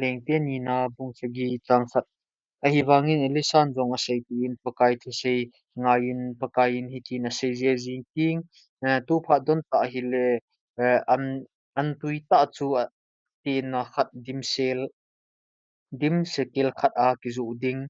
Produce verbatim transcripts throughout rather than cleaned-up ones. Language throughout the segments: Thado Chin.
Lengte nina bung sagi chang khat. Ahivangin Elisan jong aseipeh in, Pakai thusei ngaiyin, Pakaiyin hitin asei jing ting, eh, tu phat don tah ahile, eh, an, an tui tah chu a, tina khat dimsel, dim sekel khat a kijoh ding,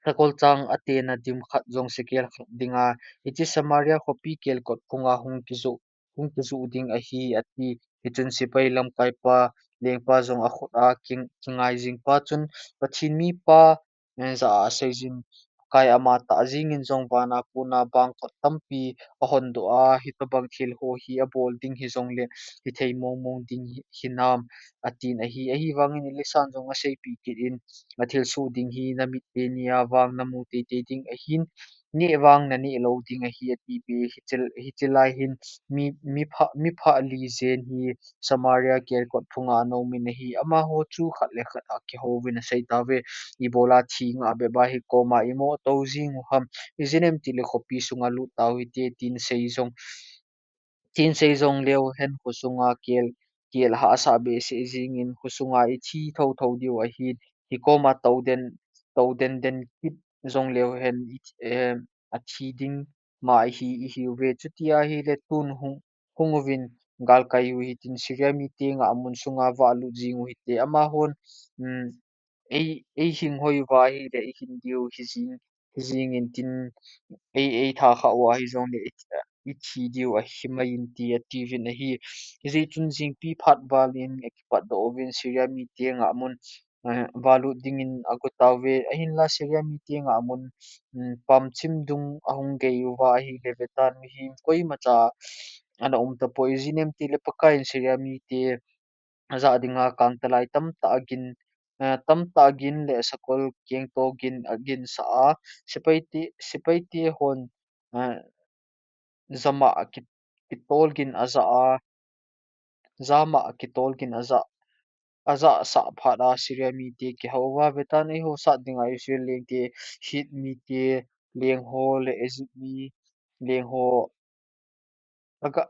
sakol chang a tena dim khat jong sekel khat dinga, hiche Samaria khopi kelkot phunga hung kijoh, hung kijoh ding ahi, ati. Hichun sepai lamkaipa, lengpa jong akhut a king, kingai jing pa chun, Pathen mipa, eh, jah a aseijin, Pakai ama tah jingin jong vana kona bangkot tampi ahondoh a, hitobang thil ho hi abol ding hijongle, hithei mong mong ding hi, hinam, atin ahi. Ahivangin Elisan jong aseipeh kit in, athilsoh ding hi namit teni a vang namu teitei ding ahin, neh vang naneh lou ding ahi, ati peh. Hiche, hiche lai hin mi, mipha, mipha li jen hi Samaria kelkot phunga ana um in ahi. Amaho chu khat le khat akihouvin asei tauve, Ibola thi ngah bep a hikoma imo tou jing u ham, ijeh inem itile khopi sunga lut tau hite, tin sei jong, tin sei jong leu hen khosunga kel, kel hahsa behseh jingin khosunga ithi thotho diu ahin, hikoma tou den, tou den den kit jong leu hen i, eh, athi ding ma ihi, ihiuve. Chuti ahile tun hung, hung uvin galkai u hitin, Syria mite ngahmun sunga valut jing u hite. Amahon, um, ei, ei hing hoi uva ahile, ei hin diu hijing, hijing in tin, ei, ei tha kha uva hijongle, ei, ithi diu ahi mai in ti, atiuvin ahi. Hijeh chun jingpi phat val in akipatdoh uvin Syria mite ngahmun, eh, valut dingin ago tauve. Ahinla Syria mite ngahmun, um, pamchim dung ahung gei uva ahile, vetan mihem koimacha ana um tapoi. Ijeh inem itile Pakaiyin Syria mite ajah dinga kangtalai tamtah gin, eh, tamtah gin le sakol kengto gin aginsah a, sepai te, sepai te hon, eh, jamah a ki, kitol gin ajah a, jamah a kitol gin ajah, ajah sah phat a Syria mite kihou uva, vetan eiho sat dinga Israel lengte, Hit mite lengho le Egypt mi lengho aga,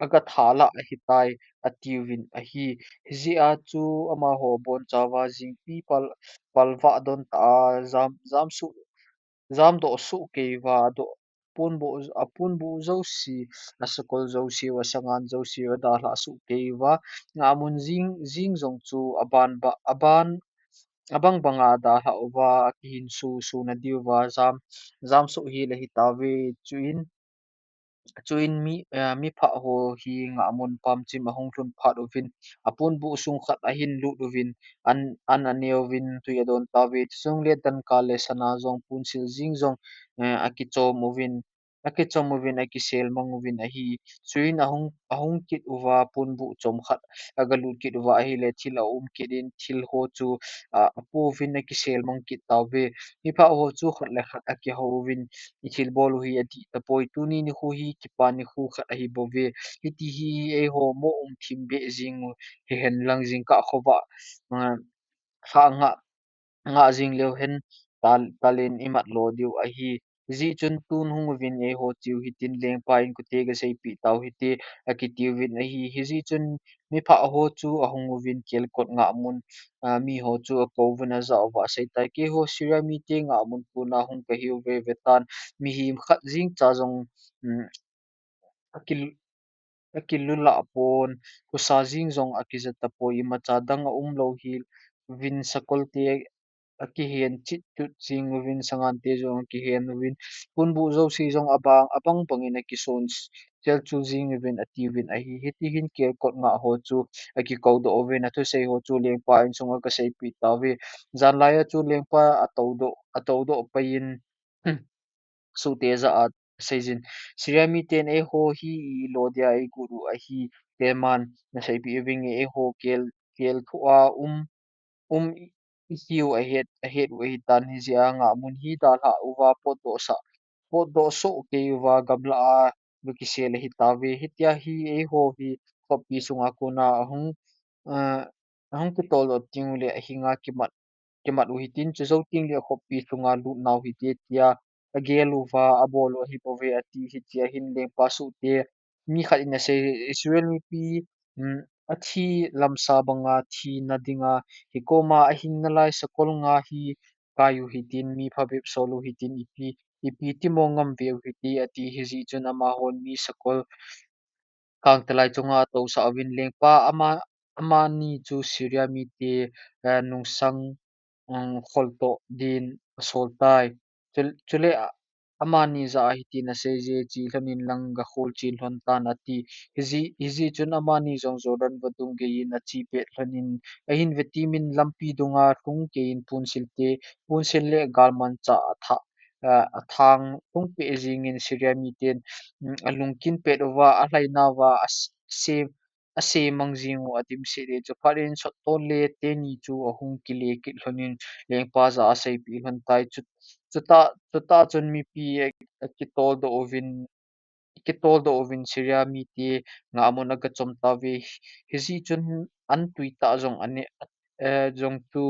aga thalah ahitai, atiuvin ahi. Hijeh a chu amaho abonchauva jingpi pal, palvah don tah a jam, jamsuh, jamdoh suh kei uva, adoh, ponbuh, aponbuh jouse, asakol jouse u, asangan jouse u adalhah suh kei uva, ngahmun jing, jing jong chu aban ba, aban, abang banga adalhah uva, akihin su, su nadiuva, jam, jamsuh hel ahi tauve. Chuin, chuin mi, eh, mipha ho hi ngahmun pamchim ahung lhun phat uvin, aponbuh sung khat ahin lut uvin, an, an aneuvin tui adon tauve. Chujongle dangka le sana jong ponsil jing jong, eh, akichom uvin, akichom uvin, akisel mang uvin ahi. Chuin ahung, ahung kit uva ponbuh chom khat aga lut kit uva ahile, thil aum kit in, thil ho chu, a, apouvin akisel mang kit tauve. Mipha ho chu khat le khat akihouvin, ithilbol u hi adih tapoi. Tuni nikho hi kipa nikho khat ahibouve. Hiti hi eiho mo um thim beh jing u hihen lang, jingkah khovah, a, lha ngah, ngah jing leu hen tal, talin imat lo diu ahi. Hijeh chun tun hung uvin eiho cheu hitin, lengpa in kote gaseipeh tau hite, akitiuvin ahi. Hijeh chun mipha ho chu ahung uvin kelkot ngahmun, a, miho chu akouvin ajah uva aseitai, Keiho Syria mite ngahmun kona hung kahiuve, vetan mihem khat jeng cha jong, um, akil, akilulah pon, husa jeng jong akija tapoi, imacha dang aumlou hiuvin, sakolte akihen chitchut jeng uvin, sangante jong akihen uvin, ponbuh jouse jong abang, abang bangin akison chelchul jeng uvin, atiuvin ahi. Hiti hin kelkot ngah ho chu akikoudoh uvin, athusei ho chu lengpa insunga agaseipeh tauve. Janlai a chu lengpa atoudoh, atoudoh pai in, sohte jah a aseijin, Syria miten, Eiho hi ilo dia eigot u ahi, keiman naseipeh uvinge, eiho kel, kelthoh a um, um i, ihiu ahet, ahet u ahitan, hijeh a ngahmun hi dalhah uva potdoh sah, potdoh soh kei uva gamlah a gakisel ahitauve. Hitia hi eiho hi khopi sunga kona ahung, eh, ahung kitoldoh tenguleh ahinga kimat, kimat u hitin, chujou tengleh khopi sunga lut nau hite, tia agel uva abol u ahibouve, ati. Hichea hin lengpa sohte mi khat in asei, Israel mipi, um, athi lamsa banga thina dinga, hikoma ahing nalai sakol nga hi kai u hitin, mi phabep sol u hitin, ipi, ipi timo ngam veu hite, ati. Hijeh chun amahon mi sakol kangtalai chunga atousah uvin lengpa ama, amani chu Syria mite, eh, nungsang, um, kholtoh din asol tai. Chul-, chule a-, amani jah a hitin aseije, "Che lhon inlang gakhol chen lhon tan," ati. Hijeh, hijeh chun amani jong Jordan vadung geiyin ache pet lhonin, ahin vetemin lampi dunga lhung keiyin ponsil te, ponsil le galmanchah atha, eh, athang lhung peh jingin Syria miten, um, alungkin pet uva, alhaina uva, as-, ase, ase mang jing u adimset e. Chuphat in sottol le teni chu ahung kile kit lhonin lengpa jah a aseipeh lhon tai. Chu, chuta, chuta chun mipi a, akitol doh uvin, kitol doh uvin Syria mite ngahmun agachom tauve. Hijeh chun an tuitah jong ane, eh, jong chu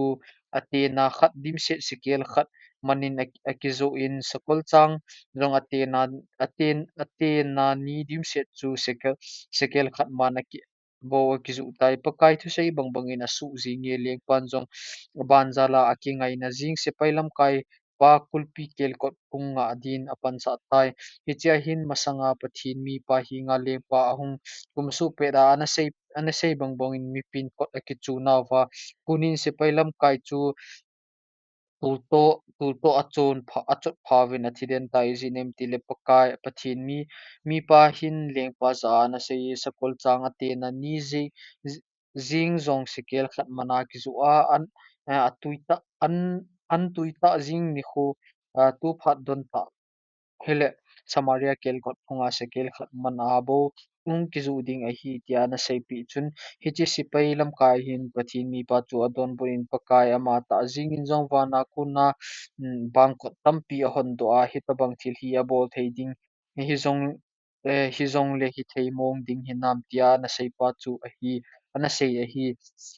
atena khat dimset sekel khat manin a, akijoh in, sakol chang jong atena, aten, atena ni dimset chu sekel, sekel khat man aki, bou akijoh tai. Pakai thusei bangbangin asuh jinge, lengpan jong abanjal a akingaina jing sepai lamkai pa kulpi kelkot phung ngah din apansah tai. Hichea hin masanga Pathen mipa henga lengpa ahung kumsuh pet a, anasei, anasei bangbangin mipin kot akichunauva, kunin sepai lamkai chu tultoh, tultoh achon pha, achot phauvin athi den tai. Ijeh inem itile Pakai, Pathen mi, mipa hin lengpa jah a anasei e, sakol chang atena ni ji, jing jong sekel khat mana kijoh a, an, eh, atuitah, an, an tuitah jing nikho, ah, tuphat don tah hile Samaria kelkot phunga sekel khat mana bou hung kijoh ding ahi, tia anaseipeh chun, hiche sepai lamkai hin Pathen mipa chu adonbut in, Pakai, amatah jingin jong vana kona, um, bangkot tampi ahondoh a, hitobang thil hi abol thei ding, hijong, eh, hijongle hithei mong ding hinam, tia anaseipa chu ahi, anasei ahi.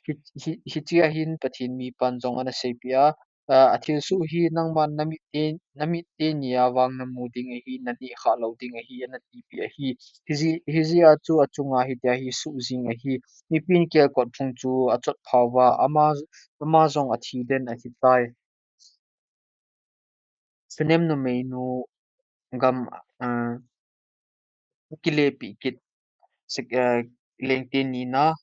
Hi, hi, hichea hin Pathen mipan jong anaseipeh a, ah, athilsoh hi nangman namit te, namit teni a vang namu ding ahi, naneh khah lou ding ahi, anatipeh ahi. Hijeh, hijeh a chu achunga hitia hi soh jing ahi. Mipin kelkot phung chu achot phauva, ama, ama jong athi den ahitai. Shunem numeinu gam, ah, kilepeh kit, sek-, ah, Lengte nina,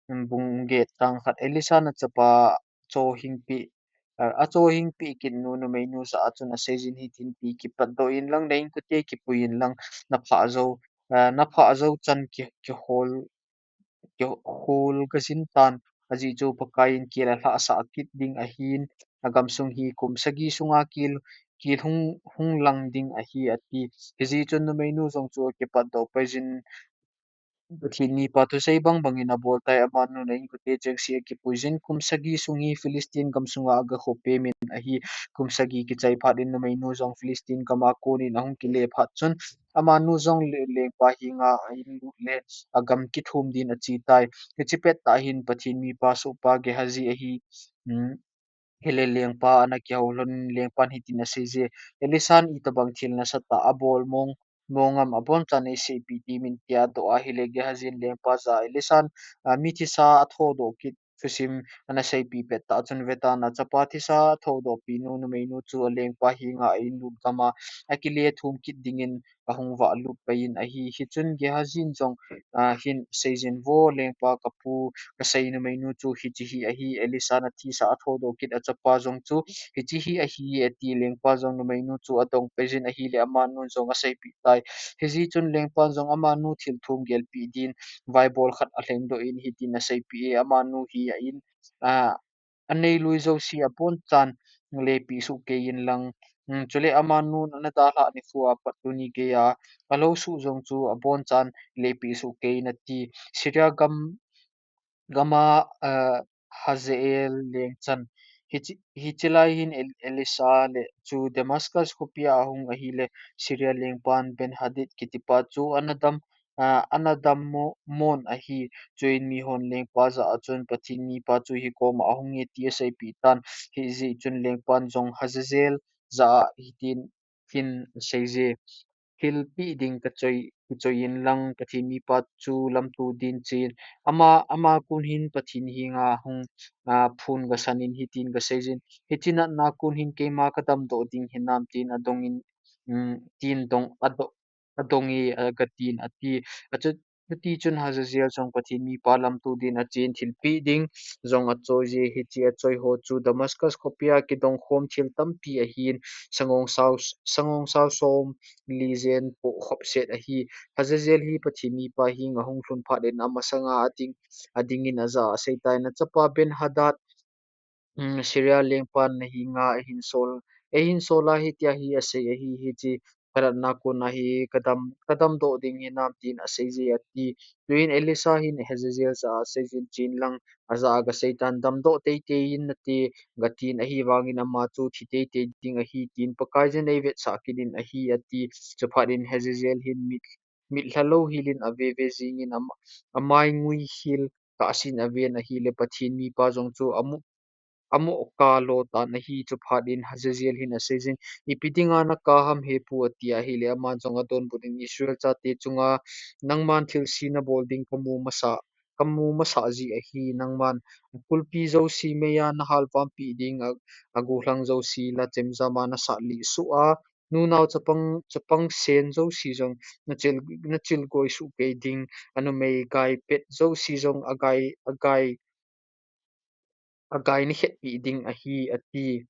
um, bung get chang khat. Elisha in achapa achohingpeh, ah, achohingpeh kit nu, numeinu jah a chun aseijin hitin ti, kipatdoh inlang, na inkote kipui inlang, naphah jou, ah, naphah jou chan ki, kihol, kihol gajin tan, ajeh chu Pakaiyin kel alhahsah kit ding ahin, agamsung hi kum sagi sunga kel, kel hung, hung lang ding ahi, ati. Hijeh chun numeinu jong chu akipatdoh paijin, Pathen mipa thusei bangbangin abol tai, amanun a inkote chengse akipuijin, kum sagi sung hi Philistine gamsunga agakhopemin ahi. Kum sagi kichai phat in numeinu jong Philistine gama konin ahung kile phat chun, amanu jong le, lengpa henga a-in lut le agam kithum din ache tai. Hiche pettah hin Pathen mipa sohpa Gehazi ahi, um, hile lengpa ana kihou lhon, lengpan hitin aseije, Elishan itobang thil nasatah abol mong, mong am abonchan eiseipeh temin, tia adoh a, hile Gehazi in lengpa jah a Elishan, ah, mi thisa athodoh kit thusim anaseipeh pettah chun, vetan achapa thisa athodohpeh nu, numeinu chu alengpa henga a-in lut gama akile thum kit dingin ahung vahlut paiyin ahi. Hichun Gehazi in jong, ah, hin aseijin, vo lengpa, kapu kasei numeinu chu hiche hi ahi, Elishan athisa athodoh kit achapa jong chu hiche hi ahi, ati. Lengpa jong numeinu chu adong paijin ahile amanun jong aseipeh tai. Hijeh chun lengpan jong amanu thil thum gelpeh din vaibol khat alhengdoh in hitin aseipeh e, amanu hi a-in, ah, anei lui jouse abonchan lepeh soh keiyin lang, um, chule amanun ana dalhah nikhoa pat tuni geiya alou suh jong chu abonchan lepeh soh keiyin, ati. Syria gam, gama, ah, Hazael lengchan. Hiche, hiche lai hin El-, Elisha le chu Damascus khopia ahung ahile, Syria lengpan Benhadad kitipa chu ana dam, ah, ana dam mo-, mon ahi. Chuin mihon lengpa jah a chun, Pathen mipa chu hikoma ahung e, ti aseipeh tan. Hijeh chun lengpan jong Hazael jah a hitin hin aseije, thilpeh ding kachoi, kachoi in lang Pathen mipa chu lamto din chen. Ama, ama kon hin Pathen henga hung, a, phon gasan in hitin gaseijin, hiche natna kon hin keima kadamdoh ding hinam tin adong in, um, tin dong, ado-, adong e, a, gatin ati. Achu, chuti chun Hazazel jong Pathen mipa lamto din achen, thilpeh ding jong achoije. Hiche achoi ho chu Damascus khopia kidong khom thil tampi ahin, sangongsao, sangongsao som li jen poh khopset ahi. Hazazel hi Pathen mipa henga hung lhun phat in amasanga ading, ading in ajah a aseitai, Nachapa Ben-hadad, um, Syria lengpan nahenga eihin sol, eihin sol a hitia hi asei ahi, hiche kanatna kona hi kadam, kadamdoh ding hinam tin aseije ati. Chuin Elisha hin Hazazel jah a aseijin, Chen lang, ajah a gaseitan, damdoh teitei in nate, gatin, ahivangin ama chu thi teitei ding ahi tin Pakaiyin eivetsah kit in ahi ati. Chuphat in Hazazel hin mit, mitlha louhel in aveve jingin ama, amai nguihel kahsen aven ahile Pathen mipa jong chu amu, amu kalo tan ahi. Chuphat in Hazazel hin aseijin, Ipi dinga nakah ham hepu, atia ahile aman jong adonbut in, Israel chate chunga nangman thilse nabol ding kamu masa, kamu masah jeh ahi. Nangman akulpi jouse meiya nahalvampeh ding, a, agollhang jouse la chemjam a nasat lih soh a, nunao chapang, chapang sen jouse jong nachil, nachilgoi soh kei ding, anumei gai pet jouse jong agai, agai, agai nakhetpeh ding ahi, ati.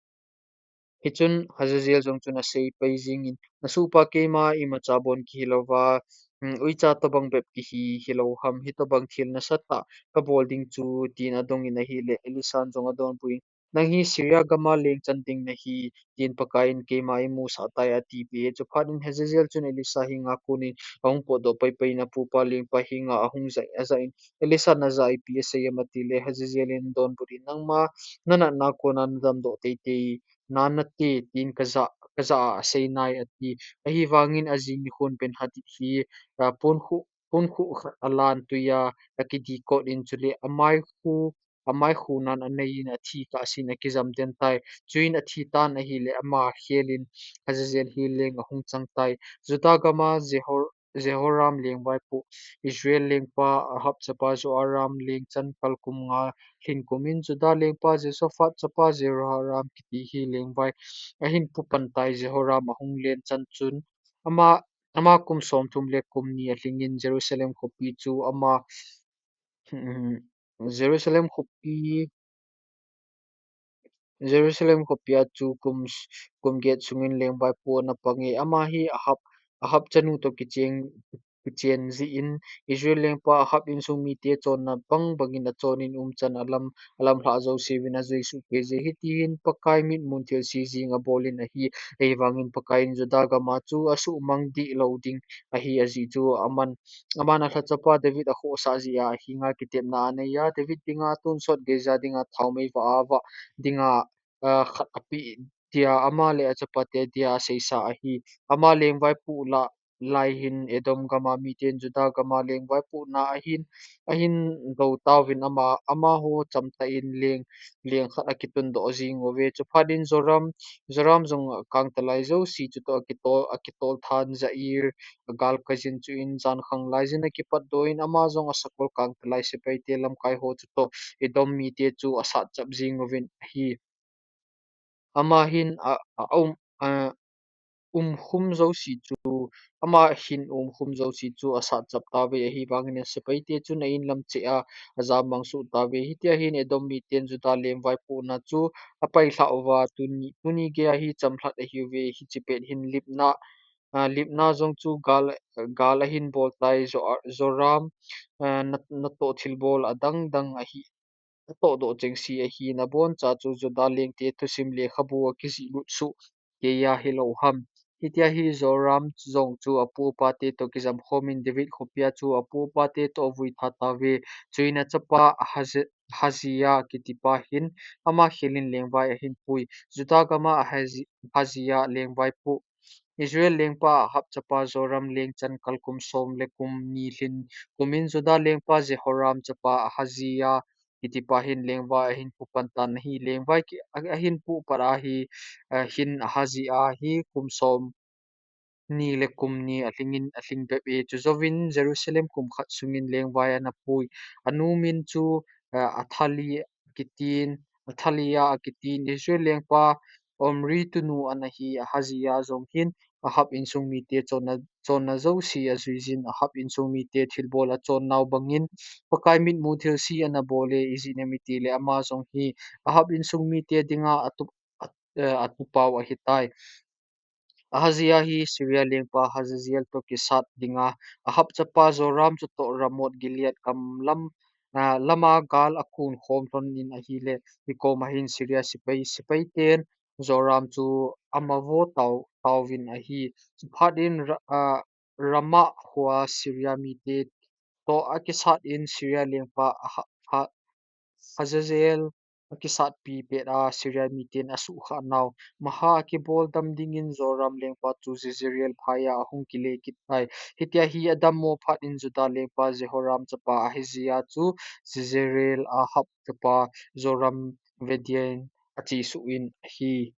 Hichun Hazazel jong chun aseipai jingin, Nasohpa keima imacha bon kihi louva, um, uicha tobang bep kihi hilou ham, hitobang thil nasatah kabol ding chu, tin adongin ahile, Elisan jong adonbut in, Nang hi Syria gama lengchan ding nahi, tin Pakaiyin keima eimusah tai, atipeh e. Chuphat in Hazazel chun Elisa henga konin ahung potdoh paipai in apupa lengpa henga ahung jah, ajah in, Elisan ajah a ipi asei em atile, Hazazel in adonbut in, Nangma nanatna kona nadamdoh teitei na nate, tin kajah, kajah a asei nai, ati. Ahivangin ajing nikhon Ben-hadad hi, a, ponkhuh, ponkhuh khat alan, twi a akidih kot in, chule amaikhu, amaikhu nan anei in athi kahsen akijam den tai. Chuin athi tan ahile ama khel in Hazazel hi leng ahung chang tai. Juda gama Jehor-, Jehoram lengvaipo, Israel lengpa Ahab chapa Jehoram lengchan kalkum nga lhin kum in Juda lengpa Jehoshaphat chapa Jehoram kiti hi lengvai ahin pu pan tai. Jehoram ahung len chan chun ama, ama kum somthum le kum ni alhing in Jerusalem khopi chu ama, um, Jerusalem khopi, Jerusalem khopia chu kum s-, kum get sungin lengvaipo ana pang e. Ama hi Ahab, Ahab chanu toh kicheng, kichen jeh in Israel lengpa Ahab insung mite chonna bang bangin achon in umchan alam, alamlhah jouse uvin ajui soh kei je. Hitihin Pakai mitmun thilse jing abol in ahi. Ahivangin Pakaiyin Juda gama chu asuhmang deh lou ding ahi, ajeh chu aman, aman alhachapa David akhohsah jeh a ahinga kitepna anei a, David dinga tonsot geija dinga thaomei vah a vah dinga, a, khat apeh dia ama le achapate dia aseisa ahi. Ama lengvaipo lah lai hin Edom gama miten Juda gama lengvaipo na ahin, ahin dou tauvin ama, amaho chamtah in leng, leng khat akitundoh jing uve. Chuphat in Joram, Joram jong akangtalai jouse chutoh akitol, akitol than Jair agalkai jin, chuin jankhang laijin akipatdoh in ama jong asakol kangtalai sepaite lamkai ho chutoh Edom mite chu asatchap jing uvin ahi. Ama hin a, a, a um, a, umkhum jouse chu, ama hin umkhum jouse chu asatchap tauve, ahivangin asepaite chun a-in lam cheh a, ajam mang soh tauve. Hitia hin Edom miten Juda lengvaipo na chu apailhah uva, tuni, tuni geiya hi chamlhat ahiuve, hiche pet hin Libna, a, Libna jong chu gal, gal ahin bol tai, Jo-, Joram, a, na, natoh thilbol adang dang ahi, atohdoh chengse ahin, aboncha chu Juda lengte thusim lekhabu akijihlut soh keiya hilou ham. Hitia hi Joram jong chu apu apate toh kijam khomin David khopia chu apu apate toh avui tha tauve. Chuin achapa Ahazi-, Ahazia kitipa hin ama khel in lengvai ahin pui. Juda gama Ahazi-, Ahazia lengvaipo, Israel lengpa Ahab chapa Joram lengchan kalkum som le kum ni lhin kumin Juda lengpa Jehoram chapa Ahazia kitipa hin lengvai ahin pu pan tan ahi. Lengvai ki, a, ahin pu pat ahi, a, hin Ahazia hi kum som, ni le kum ni alhingin alhing bep e. Chujouvin Jerusalem kum khat sungin lengvai ana pui. Anu min chu, eh, Athali akitin, Athaliah akitin, Israel lengpa Omri tunu ana hi. Ahazia jong hin Ahab insung mite chonna, chonna jouse ajuijin, Ahab insung mite thilbol achonnau bangin Pakai mitmu thilse ana bol e, ijeh inem itile ama jong hi Ahab insung mite dinga atu, at-, eh, atupau ahitai. Ahazia hi Syria lengpa Hazael toh kisat dinga, Ahab chapa Joram chutoh Ramoth Gilead gam lam, ah, lama gal akhun khom lhonin ahile, hikoma hin Syria sepai, sepaiten Joram chu amavo tao, taovin ahi. Chuphat in Ra-, ah, Ramah khoa Syria mite toh akisat in Syria lengpa Aha-, Ha-, Hazael akisatpi pet a Syria miten asuhkhah nau. Maha akibol dam dingin Joram lengpa chu Jezreel phaiya ahung kile kit tai. Hitia hi adammo phat in Judah lengpa Jehoram chapa Ahazia chu Jezreel Ahab chapa Joram vediain achesuh in ahi.